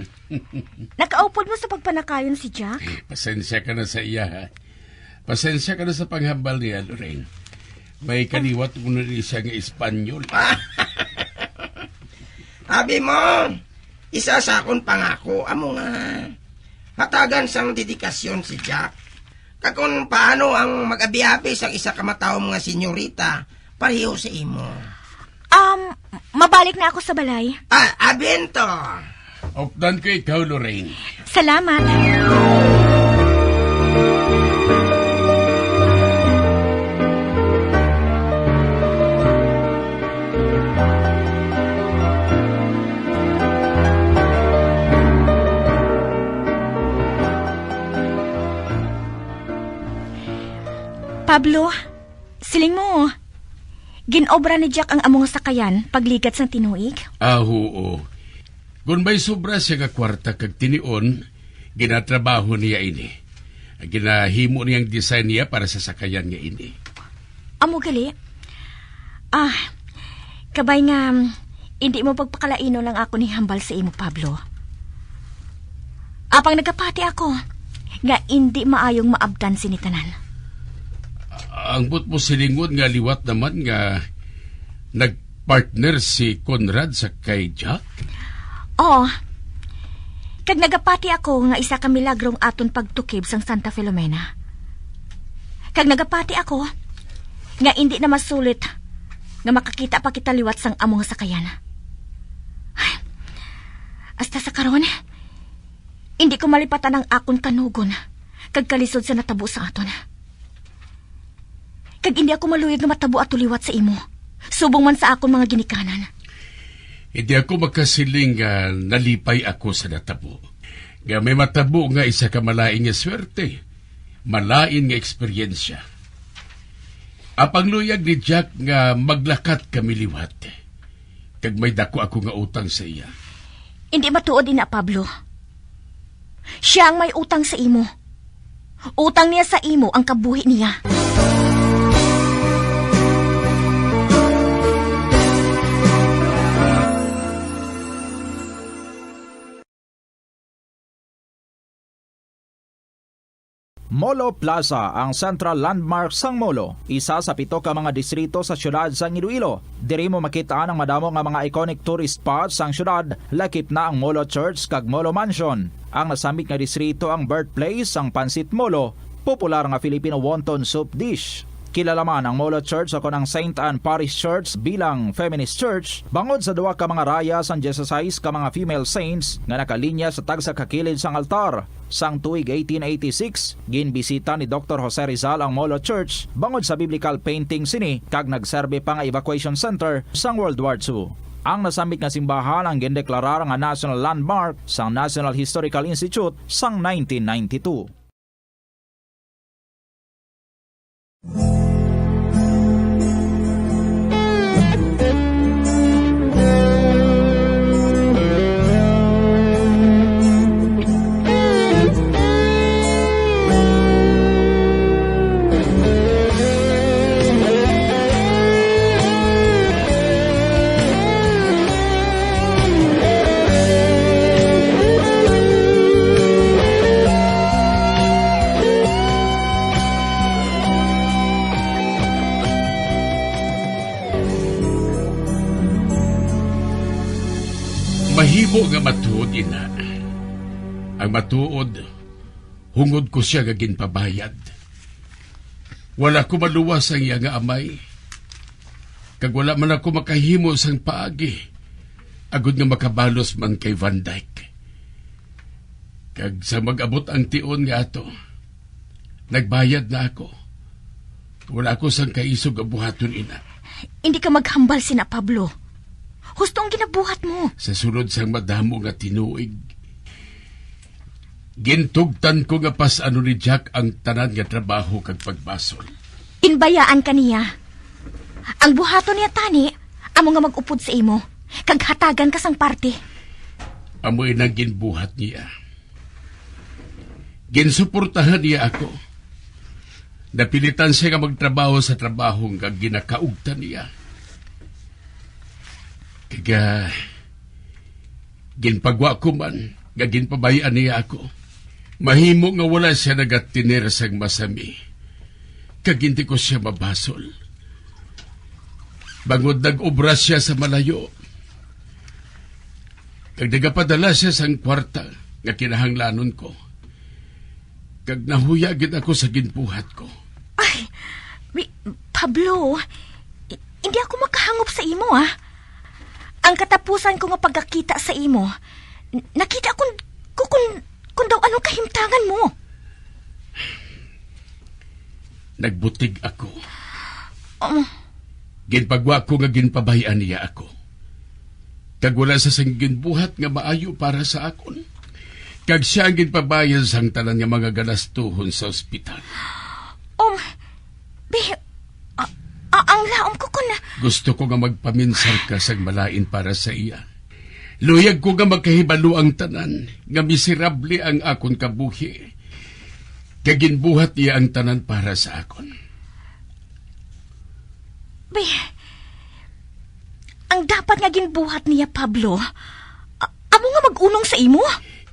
nakaupod mo sa pagpanakayon si Jack? Pasensya ka na sa iya, ha? Pasensya ka na sa panghambal niya, Lorraine. May kaliwat mo na rin siya nga Espanyol. Abi mo, isa sa akon pangako, amo nga hatagan sang dedikasyon si Jack. Kag kung paano ang mag-abi-abi sang isa ka matahom nga senyorita, pareho sa imo. Um, mabalik na ako sa balay. Ah, abento! Updan ko ikaw, Lorraine. Salamat. Pablo, siling mo, gin-obra ni Jack ang amo nga sakayan pagligat sang tinuig? Ah, huo. Kon may sobra siya nga kwarta kag tinion, ginatrabaho niya ini. Ginahimo niya ang design niya para sa sakayan nga ini. Amo gali? Ah, kabay nga, mm, indi mo pagpakalainon ang akon ihambal sa imo, Pablo. Apang nagapati ako nga indi maayong maabtan sini tanan. Ang buot mo silingon nga liwat naman nga nagpartner si Conrad sa kay Jack? Oo. Kag nagapati ako nga isa ka milagro ang aton pagtukib sang Santa Filomena. Kag nagapati ako nga indi na masulit nga makakita pa kita liwat sang amo nga sakayan. Ay, hasta sa karon, indi ko malipatan ang akon kanugon kag kalisod sa natabo sa aton. Kag indi ako maluyag nga matabo ato liwat sa imo, subong man sa akon mga ginikanan. Hindi ako makasiling nga nalipay ako sa natabo. Nga may matabo nga isa ka malain nga swerte, malain nga eksperyensya. Apang luyag ni Jack nga maglakat kami liwat. Kag may daku ako nga utang sa iya. Indi matuod ina, Pablo. Sia ang may utang sa imo. Utang niya sa imo ang kabuhi niya. Molo Plaza, ang central landmark sang Molo, isa sa pito ka mga distrito sa siyudad sang Iloilo. Diri mo makit-an ang madamo nga mga iconic tourist spots sang siyudad, lakip na ang Molo Church kag Molo Mansion. Ang nasambit nga distrito ang birthplace sang Pancit Molo, popular nga Filipino wonton soup dish. Kilala man ang Molo Church ukon ang Saint Anne Parish Church bilang feminist church, bangod sa duha ka mga raya sang dieciséis ka mga female saints nga nakalinya sa tagsa ka kilid sang altar. Sang tuig eighteen eighty-six, ginbisita ni Doktor Jose Rizal ang Molo Church bangod sa biblical painting sini kag nagserbi pa nga evacuation center sang World War Two. Ang nasambit nga simbahan ang gindeklarar nga national landmark sang National Historical Institute sang nineteen ninety-two. Mahimo nga matuod ina. Ang matuod, hungod ko sia nga ginpabayad. Wala ko maluwas ang iya nga amay, kag wala man ako makahimo sang paagi agod nga makabalos man kay Van Dyke. Kag sa mag-abot ang tion nga ato, nagbayad na ako. Wala ako sang kaisog nga buhaton ina. Hindi ka maghambal sina, Pablo. Husto ang ginabuhat mo. Sa sulod sang madamo nga tinuig, gintugtan ko nga pas-anon ni Jack ang tanan nga trabaho kag pagbasol. Inbayaan ka niya. Ang buhaton niya tani, amo nga mag-upod sa imo, kag hatagan ka sang parte. Amo inang ginbuhat niya. Ginsuportahan niya ako. Napilitan siya nga magtrabaho sa trabaho nga ginakaugtan niya. Kag, ah, ginpagwa ko man nga ginpabay-an niya ako. Mahimo nga wala siya nagatener sang masami, kag hindi ko sia mabasol. Bangod nag-obra sia sa malayo, kag nagapadala sia sang kwarta nga kinahanglanon ko, kag nahuya gid ako sa ginbuhat ko. Ay, mi-, Pablo, i-, hindi ako makahangop sa imo, ah. Ang katapusan ko nga pagkakita sa imo, n-, nakita ko, ko kung, kung daw anong kahimtangan mo. Nagbutig ako. Um. Ginpagwa ko nga ginpabay-an niya ako. Kag wala sa sang ginbuhat nga maayo para sa akon. Kag siya ang ginpabayad sang tanan nga mga galastuhon sa ospital. Um, Gusto ko nga magpaminsar ka sang malain para sa iya. Luyag ko nga makahibalo ang tanan nga miserable ang akon kabuhi, kag ginbuhat niya ang tanan para sa akon. Bay, ang dapat nga ginbuhat niya, Pablo, a- amo nga mag-unong sa imo?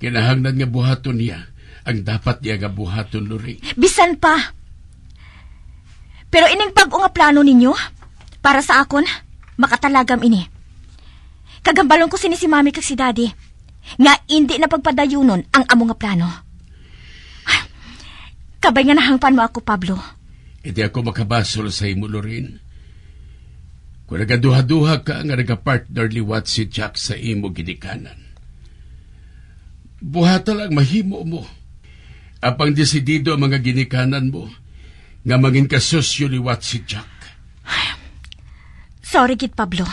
Kinahanglan nga buhaton niya ang dapat niya nga buhaton, Lorraine. Bisan pa. Pero ining bag-o nga plano ninyo, para sa akon, makatalagam ini. Kagambalon ko sini si Mami kag si Daddy, nga indi na pagpadayunon ang amo nga plano. Kabay nga nahangpan mo ako, Pablo. Hindi ako makabasol sa imo, Lorraine. Kung nagaduha-duha ka nga nagapartner liwat si Jack sa imo ginikanan, buhata lang mahimo mo. Apang desidido ang mga ginikanan mo nga mangin kasosyo liwat si Jack. Sorry gid, Pablo.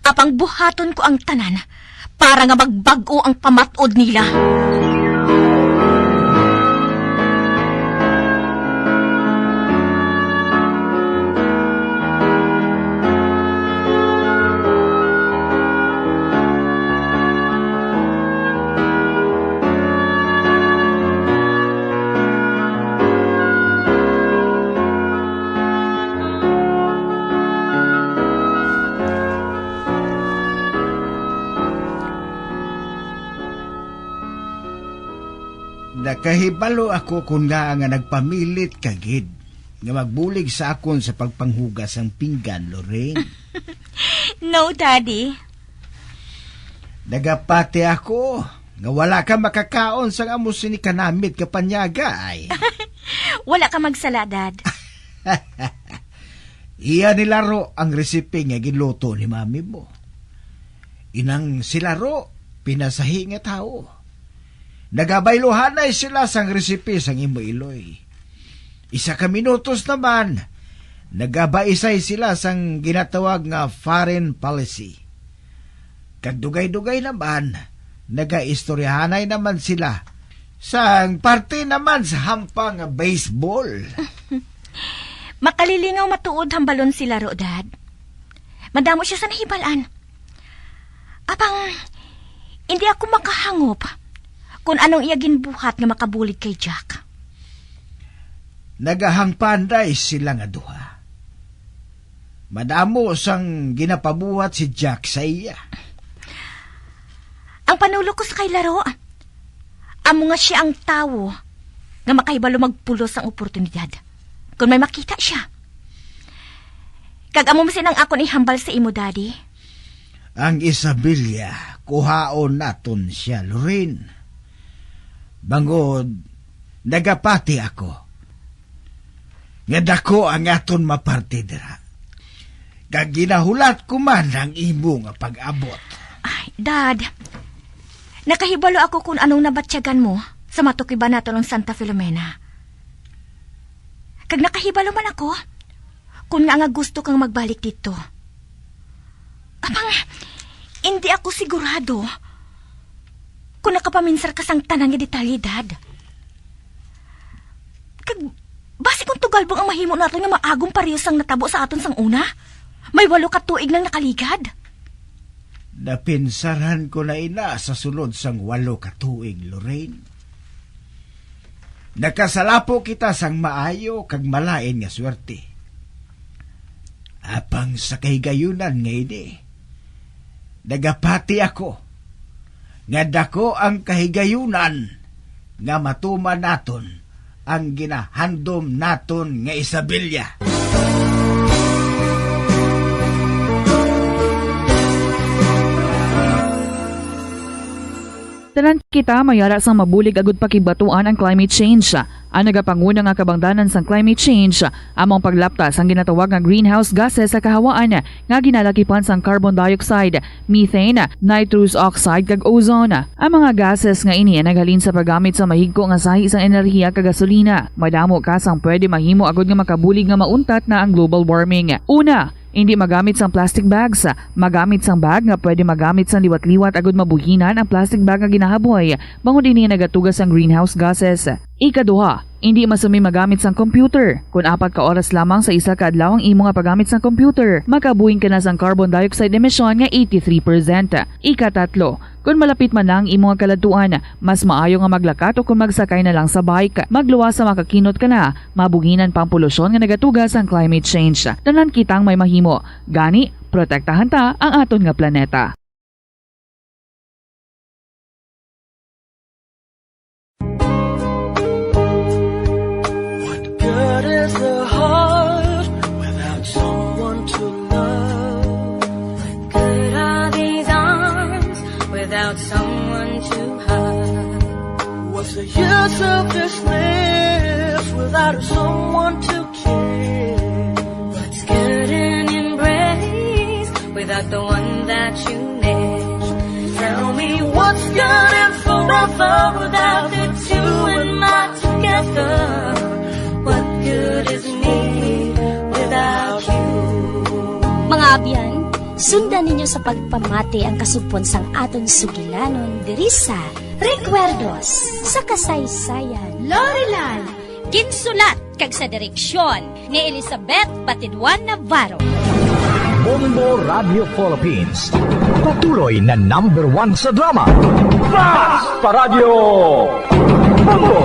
Apang buhaton ko ang tanan para nga magbag-o ang pamat-od nila. Nakahibalo ako kon ngaa nga nagpamilit ka gid nga magbulig sa akon sa pagpanghugas sang pinggan, Lorraine. No, Daddy. Nagapati ako nga wala ka makakaon sang amo sini kanamit nga panyaga, ay. Wala ka magsala, Dad. Iya nilaro ang resipe nga ginluto ni mami mo. Inang si Laro, pinasahi nga tawo. Nagabayluhanay sila sang resipe sang imo iloy. Isa ka minutos naman, nagabaisay sila sang ginatawag nga foreign policy. Kag dugay-dugay naman, nagaistoryahanay naman sila sang parte naman sa hampang nga baseball. Makalilingaw matuod hambalon si Laro, Dad. Madamo siya sa nahibal-an. Apang, hindi ako makahangop kung anong iya ginbuhat nga makabulig kay Jack. Nagahangpanday sila nga duha. Madamo sang ginapabuhat si Jack sa iya. Ang panulok ko sa kay Laro, amo nga sia ang tawo nga makahibalo magpulos sang oportunidad kon may makita sia. Kag amo man sin ang akon ihambal sa imo, Daddy. Ang Isabela, kuhaon naton siya, Lorraine. Bangod, nagapati ako nga daku ang aton maparte dira. Kag ginahulat ko man ang imo nga pag-abot. Ay, Dad, nakahibalo ako kung anong nabatyagan mo sa matukiban naton ang Santa Filomena. Kag nakahibalo man ako kung nga nga gusto kang magbalik dito. Apang, hindi ako sigurado kung nakapaminsar ka sang tanan nga detalye, Dad. Kag, basi kung tugalbong ang mahimo naton nga maagom pareho sang natabo sa aton sang una, may walo ka tuig nang nakaligad. Napinsaran ko na ina sa sulod sang walo ka tuig, Lorraine. Nakasalapo kita sang maayo kag malain nga swerte. Apang sa kahigayunan nga ini, nagapati ako nga daku ang kahigayunan nga matuman naton ang ginahandom naton nga Isabela. Tanan kita may ara sang mabulig agud pakigbatuan ang climate change. Ang nagapanguna nga kabangdanan sang climate change amo ang paglapta sang ginatawag nga greenhouse gases sa kahawaan nga ginalakipan sang carbon dioxide, methane, nitrous oxide, kag ozone. Ang mga gases nga ini naghalin sa paggamit sa mahigko nga sahi sang enerhiya kag gasolina. Madamo ka sang pwede mahimo agud nga makabulig nga mauntat na ang global warming. Una, hindi magamit sang plastic bags. Magamit sang bag nga pwede magamit sang liwat-liwat agud mabuhinan ang plastic bag nga ginahaboy, bangod ini nagatuga sang greenhouse gases. Ikaduha, hindi masumi magamit sang computer. Kon apat ka oras lamang sa isa ka adlaw ang imo nga paggamit sang computer, makabuhin ka na sang carbon dioxide emission nga eighty-three percent. Ikatatlo, kon malapit man na ang imo nga kaladtuan, mas maayo nga maglakat o kon magsakay na lang sa bike. Magluwas sa makakinot ka na, mabuhinan pa ang polusyon nga nagatuga sang climate change. Tanan kitang may mahimo. Gani, protektahan ta ang aton nga planeta. What good is the heart without someone to love? What good are these arms without someone to hug? What's the use of this lips without someone to kiss? What's good in embrace without the one that you miss? Tell me what's good in forever without the two and my together? What good is me without you? Mga abyan, sundan ninyo sa pagpamati ang kasugpon sang aton sugilanon diri sa Recuerdos sa Kasaysayan. Lorilal, ginsulat kag sa direksyon ni Elizabeth Batiduan Navarro. Bombo Radio Philippines, patuloy na number one sa drama. Basta Radyo Bombo!